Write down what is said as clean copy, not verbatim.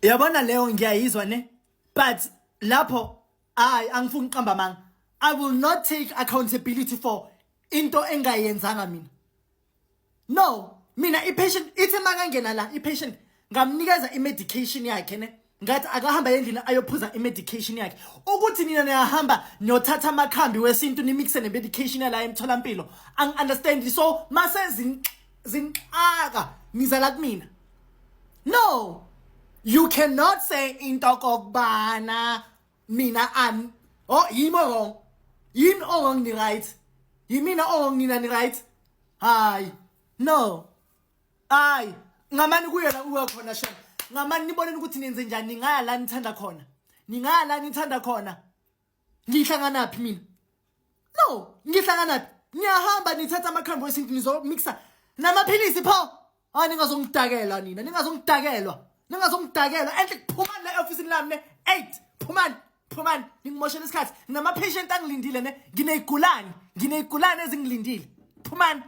Yabona leyo ngiyayizwa ne, but lapho hayi, angifuni uqamba manga. I will not take accountability for into engayenzanga mina. No, mina i-patient ithi makangena la, i-patient ngamnikeza i-medication yakhe ne, ngathi akahamba endlini ayophuza i-medication yakhe. Ukuthi nina niyahamba niyothatha amakhambi wesintu nimixe ne-medication yala emtholampilo, angi-understand. So mase zinxaka niza la kumina. No, you cannot say into kokubana mina am, oh, yimi wrong, yimi owrong, ni right, yimina owrong, nina ni right. Hayi, no, hayi, ngamani kuyena uwe khona shem. Ngamani niboneni ukuthi nenze njani. Ningaya la nithanda khona, ningaya la nithanda khona. Ngihlanganaphi mina? No, ngihlanganaphi? Niyahamba nithatha amakhambi wesintu nizomixa namaphilisi pho. Hayi, ningazongidakelwa nina, ningazongidakelwa, ningazongidakelwa. Enhle, phumani la e-ofisini lami ne 8. Phumani, phumani, ningimoshela isikhathi. Nginama-patient angilindile ne, nginey'gulane, nginey'gulane ezingilindile. Phumani.